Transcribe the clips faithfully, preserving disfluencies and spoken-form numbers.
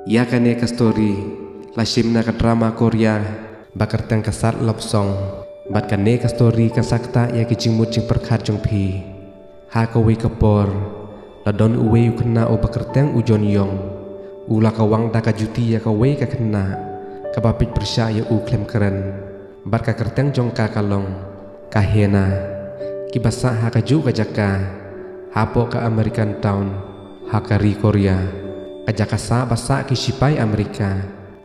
Ïa kane ka story la shim na ka drama Korea ba kyrteng Ka Sat Love Song. Bad kane ka story kan sa ktah ïa ki jingmut jingpyrkhat jong phi. Ha kawei ka por la don uwei u khynnah uba kyrteng u Jon Yong. U la kawang da ka juti ïa kawei ka khynnah kaba peit pyrshah ïa u khlem kren. Bad ka kyrteng jong ka ka long Ka Hena. Kiba sah ha kajuh ka jaka hapoh ka American Town ha ka ri Korea. Ka jaka sah ba sah ki shipai Amerika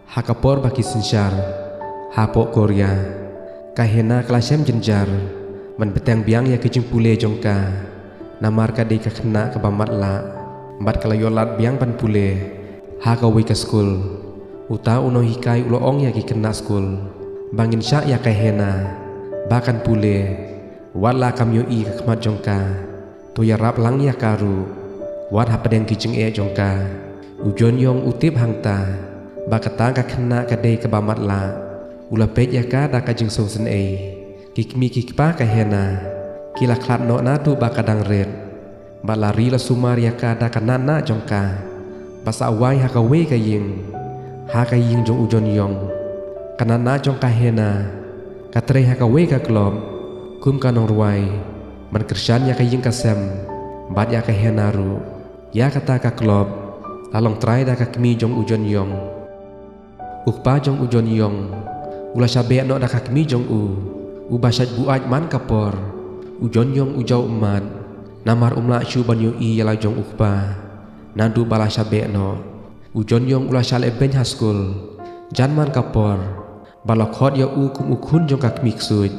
ha ka por ba ki synshar hapoh Korea. Ka Hena ka la shem jynjar ban bteng biang ïa ki jingpule jong ka. Namar ka dei ka khynnah kaba matlah bad ka la ïoh lad biang ban pule ha kawei ka skul. Uta u nonghikai u la ong ïa ki khynnah skul ba ngin shah ïa ka Hena ba kan pule. Wat la kam ïohi ka khmat jong ka, to ïarap lang ïa ka ruh. Wat hapdeng ki jingeh jong ka, u Jon Yong u tip hangta ba kata ka khynnah ka dei kaba matlah. U la peit ïa ka da ka jingsngewsynei. Ki kmie ki kpa ka Hena ki la khlad noh naduh ba ka dang rit. Bad la ri la sumar ïa ka da ka nahnah jong ka ba sah wai ha kawei ka ïing, ha ka ïing jong u Jon Yong. Ka nahnah jong ka Hena ka trei ha kawei ka club kum ka nongrwai ban kyrshan ïa ka ïing ka sem bad ïa ka Hena ruh. Ïa kata ka club la long trai da ka kmie jong u Jon Yong. U kpa jong u Jon Yong u la shah beh noh da ka kmie jong u, uba shait buaid man ka por. U Jon Yong u jaw ummat namar um lah shuh ban ïohi ïa la jong u kpa. Naduh ba la shah beh noh, u Jon Yong u la shah leh beiñ ha skul jan man ka por, ba la khot ïa u kum u khun jong ka kmie ksuid.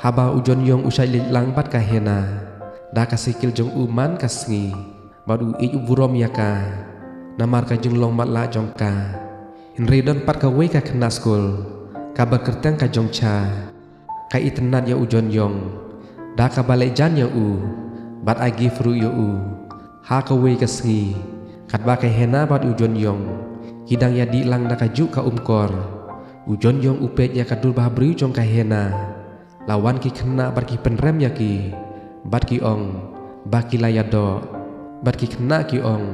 Haba u Jon Yong u shait leit lang bad ka Hena da ka sikil jong u man ka sngi, bad u ïeit u burom ïa ka namar ka jinglong matlah jong ka. Hynrei don pat kawei ka khynnah skul kaba kyrteng ka Jong Cha. Ka itynnad ïa u Jon Yong da kaba leit jan ïa u bad ai gift ruh ïa u. Ha kawei ka sngi, katba ka Hena bad u Jon Yong ki dang ïadih lang da kajuh ka umkor, u Jon Yong u peit ïa ka dur bhabriew jong ka Hena. La wan ki khynnah bad ki pynrem ïa ki bad ki ong ba ki la ïadoh. Bad ki khynnah ki ong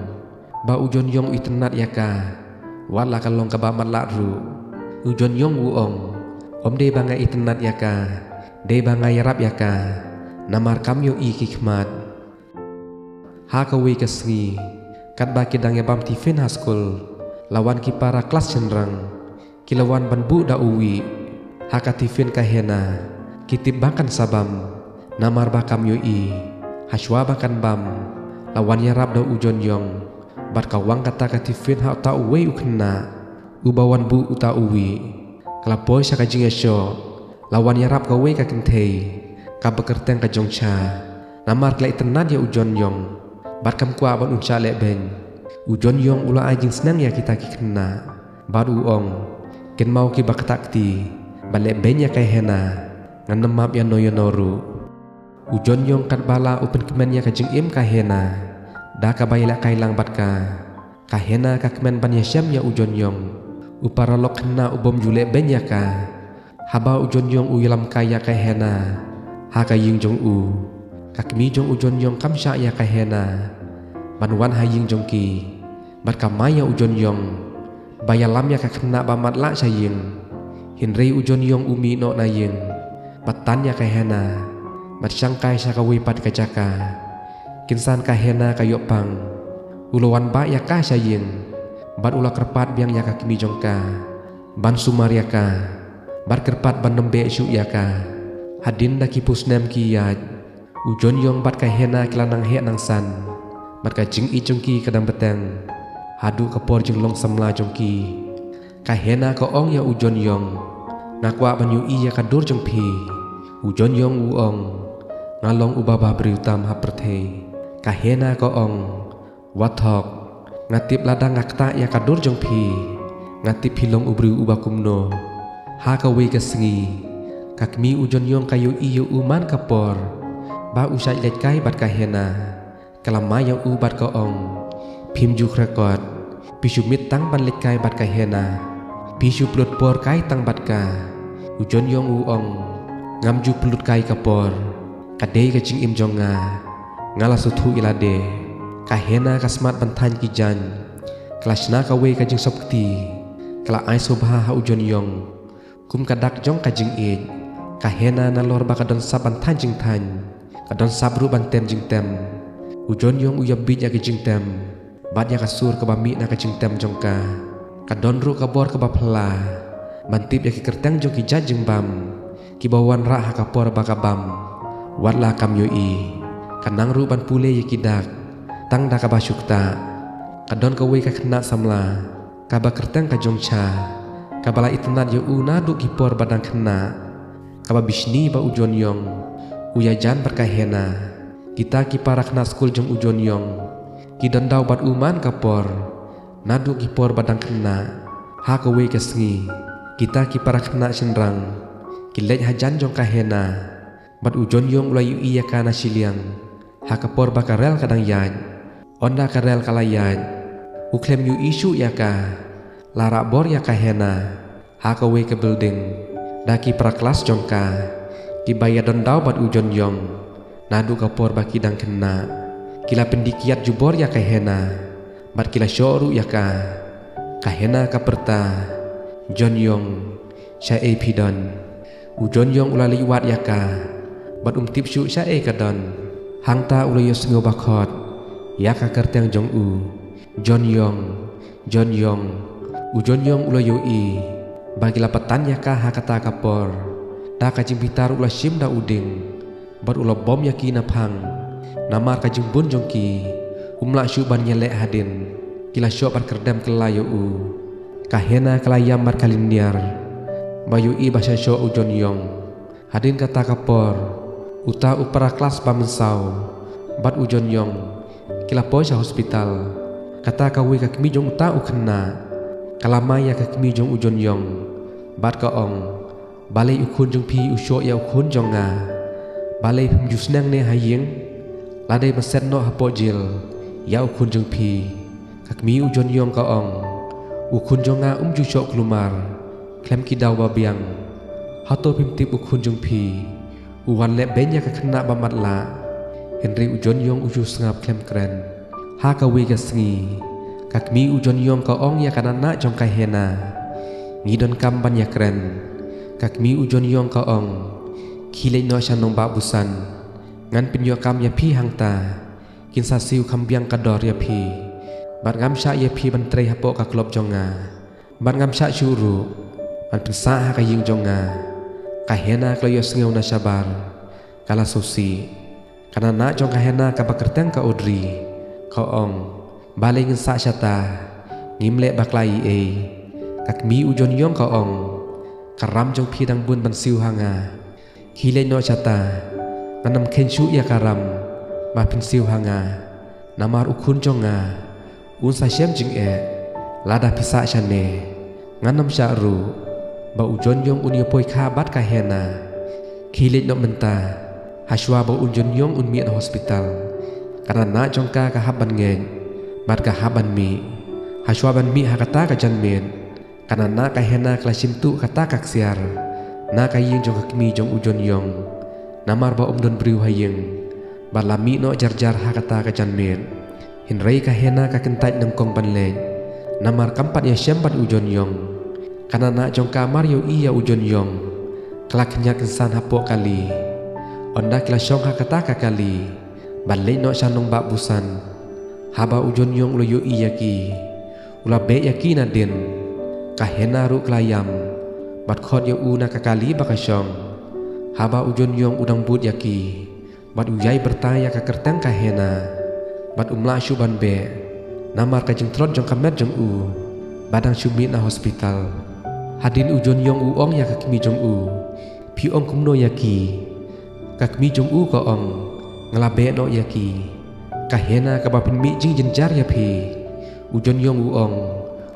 ba u Jon Yong u itynnad ïa ka, wat la ka long kaba matlah ruh. U Jon Yong u ong, ym dei ba nga itynnad ïa ka, dei ba nga ïarap ïa ka namar kam ïohi ki khmat. Ha kawei ka sngi, katba ki dang ïa bam tiffin ha skul, la wan ki para klas shynrang. Ki la wan ban buh da uwei ha ka tiffin ka Hena. Ki tip ba kan sa bam namar ba kam ïohi. Hashwa ba kan bam, la wan ïarap da u Jon Yong bad ka wang kata ka tiffin ha uta uwei u khynnah uba wan buh uta uwei. Ka la poi sha ka jingïashoh, la wan ïarap kawei ka kynthei kaba kyrteng ka Jong Cha. Namar ka la itynnad ïa u Jon Yong bad kam kwah ban un shah leh beiñ, u Jon Yong u la ai jingsneng ïa kita ki khynnah bad u ong, kynmaw kiba ktah kti ban leh beiñ ïa ka Hena, ngan ym map ïano ïano ruh. U Jon Yong katba la u pynkmen ïa ka jingim ka Hena da kaba ïalehkai lang bad ka. Ka Hena ka kmen ban ïashem ïa u Jon Yong, u paralok khynnah u bym ju leh beiñ ïa ka. Haba u Jon Yong u ïalam kai ïa ka Hena ha ka ïing jong u, ka kmie jong u Jon Yong kam shah ïa ka Hena ban wan ha ïing jong ki. Bad ka mai ïa u Jon Yong ba ïalam ïa ka khynnah ba matlah sha ïing. Hynrei u Jon Yong u mih noh na ïing bad tan ïa ka Hena bad shang kai sha kawei pat ka jaka. Kynsan ka Hena ka ïoh pang, u la wan bah ïa ka sha ïing bad u la kyrpad biang ïa ka kmie jong ka ban sumar ïa ka bad kyrpad ban ym beh shuh ïa ka. Hadien da ki phew snem ki ïaid, u Jon Yong bad ka Hena ki la nang heh nang san bad ka jingïeit jong ki ka dang bteng haduh ka por jinglong samla jong ki. Ka Hena ka ong ïa u Jon Yong, nga kwah ban ïohi ïa ka dur jong phi. U Jon Yong u ong, nga long uba bhabriew tam ha pyrthei. Ka Hena ka ong, wat thok, nga tip lada nga ktah ïa ka dur jong phi, nga tip phi long u briew uba kumno. Ha kawei ka sngi, ka kmie u Jon Yong ka ïohi ïa u man ka por ba u shait leit kai bad ka Hena. Ka la mai ïa u bad ka ong, phim ju khrekot, phi shu miet tang ban leit kai bad ka Hena. Phi shu pynlut por kai tang bad ka. U Jon Yong u ong, ngam ju pynlut kai ka por. Ka dei ka jingim jong nga. Nga la sngewthuh ïa lade. Ka Hena ka smat ban thaiñ ki jaiñ. Ka la shna kawei ka jingsop kti. Ka la ai sngewbha ha u John Yong. Kum ka dak jong ka jingïeit, ka Hena nalor ba ka don sap ban thaiñ jingthaiñ, ka don sap ruh ban tem jingtem. U John Yong u ïa bit ïa ka jingtem bad ïa ka sur kaba mih na ka jingtem jong ka. Ka don ruh ka bor kaba phylla ban tip ïa ki kyrteng jong ki jait jingbam kiba wanrah ha ka por ba ka bam. Wat la kam ïohi, ka nang ruh ban pule ïa ki dak tang da kaba shu ktah. Ka don kawei ka khynnah samla kaba kyrteng ka Jong Cha, kaba la itynnad ïa u naduh ki por ba dang khynnah. Kaba bishni ba u John Yong u ïajan bad ka Hena. Kita ki para khynnah skul jong u John Yong ki don daw bad u man ka por, naduh ki por ba dang khynnah. Ha kawei ka sngi, kita ki para khynnah shynrang ki leit hajan jong ka Hena. Bad u John Yong u la ïohi ïa ka na shiliang ha ka por ba ka rel ka dang ïaid. Ynda ka rel ka la ïaid, u khlem ïohi shuh ïa ka. La rah bor ïa ka Hena ha kawei ka building da ki para klas jong ka kiba ïa don daw bad u John Yong naduh ka por ba ki dang khynnah. Ki la pyndih kiad jubor ïa ka Hena bad ki la shoh ruh ïa ka. Ka Hena ka pyrta, "John Yong, shaei phi don?" U John Yong u la leit wad ïa ka bad um tip shuh shaei ka don. Hangta u la ïohsngew ba khot ïa ka kyrteng jong u, "John Yong, John Yong." U John Yong u la ïohi ba ki la pyntan ïa ka ha kata ka por. Da ka jingbitar u la shim da u dieng bad u la bom ïa ki na phang. Namar ka jingbun jong ki, um lah shuh ban ïaleh hadien. Ki la shoh ban kyrdem kylla ïa u. Ka Hena ka la ïam bad ka lynñiar ba ïohi ba sha shoh u John Yong. Hadien kata ka por, uta u para klas ba mynsaw bad u John Yong ki la poi sha hospital. Kata kawei ka kmie jong uta u khynnah ka la mai ïa ka kmie jong u John Yong bad ka ong, "Balei u khun jong phi u shoh ïa u khun jong nga? Balei phim ju sneng ne ha ïing? Lada ba set noh hapoh jel ïa u khun jong phi." Ka kmie u John Yong ka ong, "U khun jong nga um ju shoh kulmar khlem ki daw ba biang. Hato phim tip u khun jong phi u wan leh beiñ ïa ka khynnah ba matlah?" Hynrei u John Yong u ju sngap khlem kren. Ha kawei ka sngi, ka kmie u John Yong ka ong ïa ka nanah jong ka Hena, "Ngi donkam ban ïakren." Ka kmie u John Yong ka ong, "Khie leit noh sha nongbah Busan. Ngan pynïoh kam ïa phi hangta. Kin sa siew kham biang ka dor ïa phi. Bad ngam shah ïa phi ban trei hapoh ka club jong nga. Bad ngam shah shuh ruh ban pynsah ha ka ïing jong nga." Ka Hena ka la ïohsngew na shabar, ka la sngewsih. Ka nanah jong ka Hena kaba kyrteng ka Audrey ka ong, "Balei ngin sah shata? Ngim leh bakla ei ei." Ka kmie u John Yong ka ong, "Ka ram jong phi dang bun ban siew ha nga. Khie leit noh shata. Ngan ym kheiñ shuh ïa ka ram ba phin siew ha nga. Namar u khun jong nga un sa shem jingeh lada phi sah shane. Ngan ym shah ruh ba u John Yong un ïa poi kha bad ka Hena. Khie leit noh mynta, hashwa ba u John Yong un mih na hospital." Ka nanah jong ka ka hap ban ngeit bad ka hap ban mih. Hashwa ban mih ha kata ka janmiet, ka nanah ka Hena ka la shim tuh kata ka ksiar na ka ïing jong ka kmie jong u John Yong. Namar ba um don briew ha ïing, bad la mih noh jar jar ha kata ka janmiet. Hynrei ka Hena ka kyntait nyngkong ban leit, namar kam pat ïashem bad u John Yong. Ka nanah jong ka mar ïohi ïa u John Yong, ka la kynjat kynsan hapoh kali. Ynda ki la shong ha kata ka kali ban leit noh sha nongbah Busan, haba u John Yong u la ïohi ïa ki, u la beh ïa ki nadien. Ka Hena ruh ka la ïam bad khot ïa u na ka kali ba ka shong. Haba u John Yong u dang bud ïa ki bad u ïai byrta ïa ka kyrteng ka Hena, bad um lah shuh ban beh namar ka jingtlot jong ka met jong u ba dang shu mih na hospital. Hadien u John Yong u ong ïa ka kmie jong u, "Phi ong kumno ïa ki?" Ka kmie jong u ka ong, "Nga la beh noh ïa ki." Ka Hena kaba pynmih jingjynjar ïa phi. U John Yong u ong,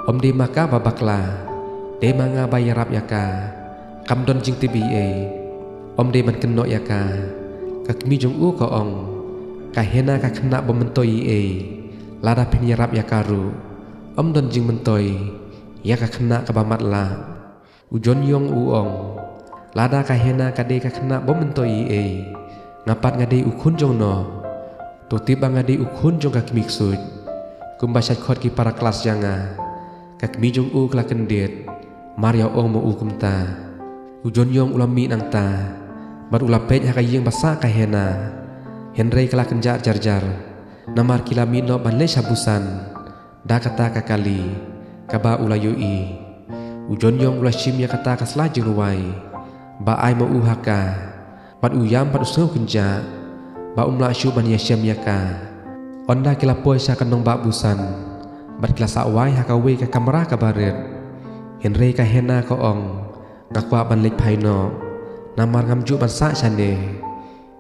"Ym dei ma ka ba bakla, dei ma nga ba ïarap ïa ka. Kam don jingtip ei ei. Ym dei ban kynnoh ïa ka." Ka kmie jong u ka ong, "Ka Hena ka khynnah ba myntoi ei ei. Lada phin ïarap ïa ka ruh, ym don jingmyntoi ïa ka khynnah kaba matlah." U John Yong u ong, "Lada ka Hena ka dei ka khynnah ba myntoi ei ei, nga pat nga dei u khun jong no? To tip ba nga dei u khun jong ka kmie ksuid. Kumba shait khot ki para klas ïa nga, ka kmie jong u ka la kyndit, mar ïa ong ma u kumta. U Jonyong u la mih nangta, bad u la peit ha ka ïing ba sah ka Hena. Hynrei ka la kynjah jar jar, namar ki la mih noh ban leit sha Busan da kata ka kali kaba u la ïohi. U Jonyong u la shim ïa kata ka sla jingrwai ba ai ma u ha ka, bad u ïam bad u sngew kynjah ba um lah shuh ban ïashem ïa ka. Ynda ki la poi sha ka nongbah Busan, bad ki la sah wai ha kawei ka kamra kaba rit. Hynrei ka Hena ka ong, nga kwah ban leit phai noh, namar ngam ju ban sah shane.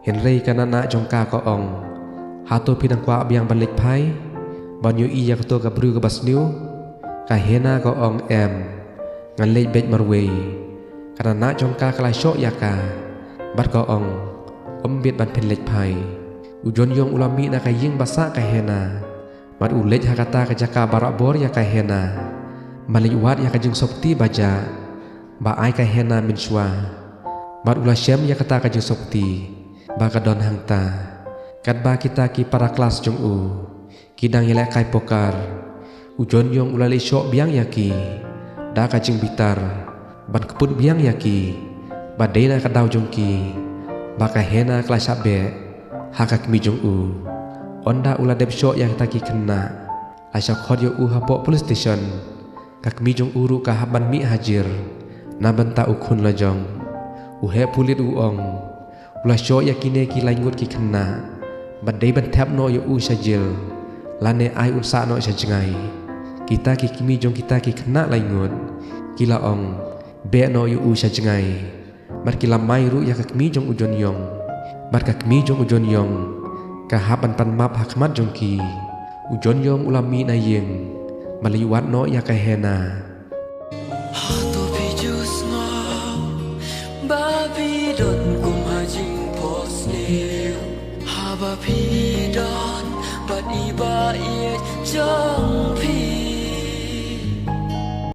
Hynrei ka nana jong ka ka ong, hato phi dang kwah biang ban leit phai ban ïohi ïa kato ka briew kaba sniew? Ka Hena ka ong, em, ngan leit beit marwei. Ka nana jong ka ka la shoh ïa ka, bad ka ong, ym bit ban phin leit phai. U Jonyong u la mih na ka ïing ba sah ka Hena, bad u leit ha kata ka jaka ba rah bor ïa ka Hena, ban leit wad ïa ka jingsopti ba jah ba ai ka Hena mynshuwa. Bad u la shem ïa kata ka jingsopti ba ka don hangta. Katba kita ki para klas jong u ki dang ïalehkai poker, u Jonyong u la leit shoh biang ïa ki da ka jingbitar, ban kput biang ïa ki, ba dei na ka daw jong ki ba ka Hena ka la shah beh ha ka kmie jong u. Ynda u la dep shoh ïa kita ki khynnah, la shah khot ïa u hapoh police station. Ka kmie jong u ruh ka hap ban mih hajir na bynta u khun lajong. U heh pulit u ong, u la shoh ïa kine ki laingut ki khynnah ba dei ban thep noh ïa u sha jel, lane ai un sah noh sha jngai. Kita ki kmie jong kita ki khynnah laingut ki la ong, beh noh ïa u sha jngai. Bad ki la mai ruh ïa ka kmie jong u Jonyong. Bad ka kmie jong u Jonyong ka hap ban pan map ha khmat jong ki. U Jonyong u la mih na ïing ban leit wad noh ïa ka Hena. Hato phi ju sngew ba phi don kum ha jingphohsniew, haba phi don bad i ba ïeit jong phi?